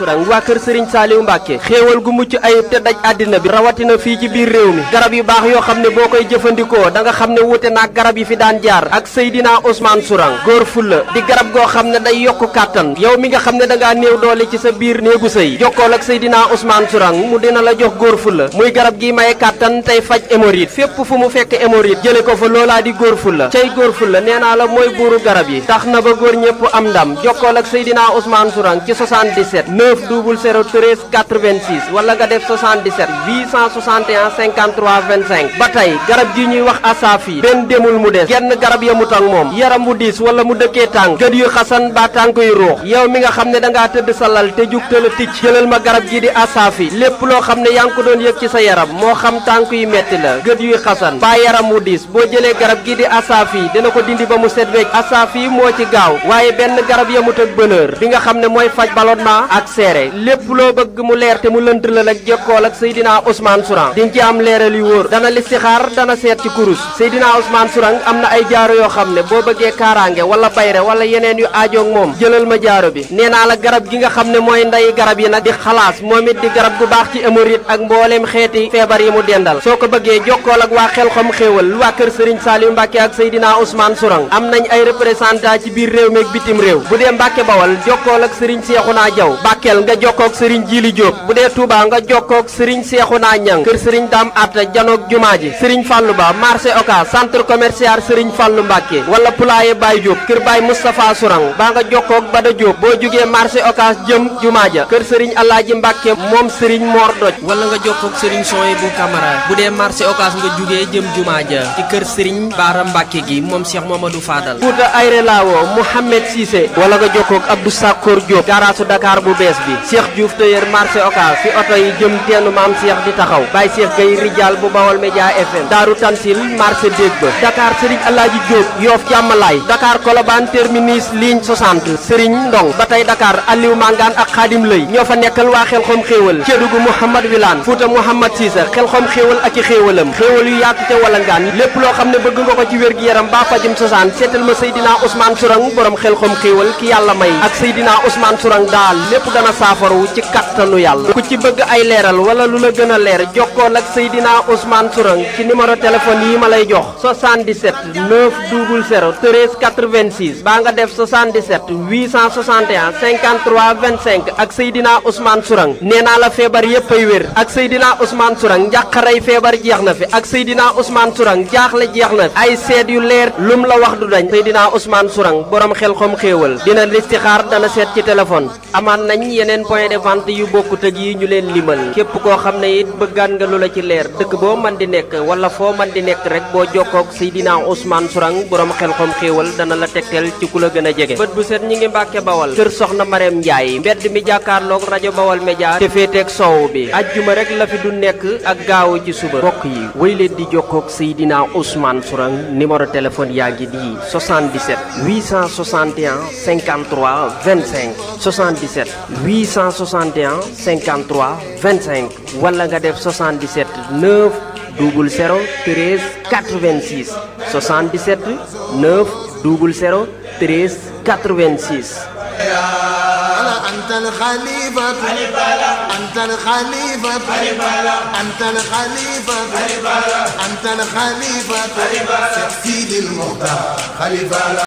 Sourang waa kër Serigne Saliou Mbacke xéewal gu mucc ayib te daj àddina bi rawatina fii ci biir réew mi garab yu baax yoo xam ne boo koy jëfandikoo da nga xam ne wuute naag garab yi fi daan jaar ak Seydina Ousmane Sourang góor fulla di garab goo xam ne day yokku kàttan yow mi nga xam ne da ngaa néew doole ci sa biir néegu sëy jokkool ak Seydina Ousmane Sourang mu dina la jox góor fulla muy garab gi maye kàttan tey faj hémorroïde fépp fu mu fekk hémorroïde jële ko fa loolaa di góor fulla cay góor fulla nee naa la mooy buuru garab yi tax na ba góor ñëpp am ndam jokkool ak Seydina Ousmane Sourang ci 77 900 13 86 wala nga def 77 861 53 25 ba tey garab gi ñuy wax Asafi benn demul mu des genn garab yamut ak moom yaram mu diis wala mu dëkkee tànk gët yu xasan ba tànk yu ruux yow mi nga xam ne da ngaa tëdd sa lal te jug tëla ticc jëlal ma garab gi di Asafi lépp loo xam ne yaa ngi ko doon yëg ci sa yaram moo xam tànk yu metti la gët yuy xasan ba yaram mu diis boo jëlee garab gi di Asafi dina ko dindi ba mu set wecc Asafi moo ci gaaw waaye benn garab yamut ak bonheur bi nga xam ne mooy faj ballonnement ak seere lépp loo bëgg mu leer te mu lënt la ak jokkool ak Seydina Ousmane Sourang di nga ci am leeral yu wóor dana listixaar dana seet ci kurus Seydina Ousmane Sourang am na ay jaaro yoo xam ne boo bëggee kaaraange wala bayre wala yeneen yu aajoog moom jëlal ma jaaro bi nee naa la garab gi nga xam ne mooy nday garab yi nag di xalaas moom it di garab gu baax ci hémorroïde ak mbooleem xeeti feebar yi mu dendal soo ko bëggee jokkool ak waa Xelkom xéewal waa kër Serigne Saliou Mbacke ak Seydina Ousmane Sourang am nañ ay représentant ci biir réew mi ak bitim réew bu dee Mbacke Bawal jokkool ak Serigne Cheikhouna Diaw Bakel nga jokkoog Serigne Djili Diop bu dee Touba nga jokkoog Serigne Cheikhouna Niang kër Serigne Dame Atta janoog jumaa ji Serigne Fallou Ba marché Oka centre commercial Serigne Fallou Mbacke wala Poulaye Baye Diop kër Baye Moustapha Sourang baa nga jokkoog Bada Diop boo jugee marché Oka jëm jumaa ja kër Serigne Alaaji Mbacke moom Serigne Mor Doj wala nga jokkoog Serigne Soye bu Camara bu dee marché Oka nga jugee jëm jumaa ja ci kër Serigne Bara Mbacke gi moom Cheikh Mamadou Fadal Fouta Ayre Lawo Mouhamed Cissé wala nga jokkoog Abdou Sakor Diop garaasu Dakar bu bees bi Cheikh Diouf Tailleur marché Oka fi oto yi jëm teenu maam Cheikh di taxaw Baye Cheikh Gueye Rijal bu Bawol Média FM Daaru Tansil marché Dég ba Dakar Serigne Alaaji Diop Yoff Jàmmalaay Dakar Colobane terminus ligne 60 Serigne Ndong ba tey Dakar Aliou Mangane ak Khadim Lay ñoo fa nekkal waa Xelkom xéewal Kédougou Mouhamad Wilane Fouta Mouhamad Cissé Xelkom xéewal ak i xéewalam xéewal yu yaatu te wala ngaan lépp loo xam ne bëgg nga ko ci wér gi yaram baa fajum sosaan seetal ma Seydina Ousmane Sourang borom Xelkom xéewal ki yàlla may ak Seydina Ousmane Sourang daal lépp dana saafaru ci kattanu yàlla ku ci bëgg ay leeral wala lu la gën a leer jokkool ak Seydina Ousmane Sourang ci numéro téléphone yi ma lay jox 77 900 13 86 baa nga def 77 861 53 25 ak Seydina Ousmane Sourang nee naa la feebar yépp ay wér ak Seydina Ousmane Sourang njàqaray feebar jeex na fi ak Seydina Ousmane Sourang jaaxle jeex na fi ay seet yu leer lum la wax du dañ Seydina Ousmane Sourang borom Xelkom xéewal dina listixaar dana seet ci téléphone amaan nañ yeneen point de vente yu bokkut ak yi ñu leen limal képp koo xam ne it bëggaan nga lu la ci leer dëkk boo man di nekk wala foo man di nekk rek boo jokkoog Seydina Ousmane Sourang borom Xelkom xéewal dana la tegtal ci ku la gën a jege bët bu set ñi ngi Mbàkke Bawal kër Soxna Marème Ndiaye mbedd mi jàkkaarloog rajo Bawal Média te féeteeg soow bi ajjuma rek la fi du nekk ak gaawu ci suba mbokk yi wéy leen di jokkoog Seydina Ousmane Sourang numéro téléphone yaa ngi di 77 861 53 25 77 861 53 25 wala nga def 77 900 13 86 77 900 13 86 أنت الخليفة أنت الخليفة أنت الخليفة أنت الخليفة سيدي المختار خليفة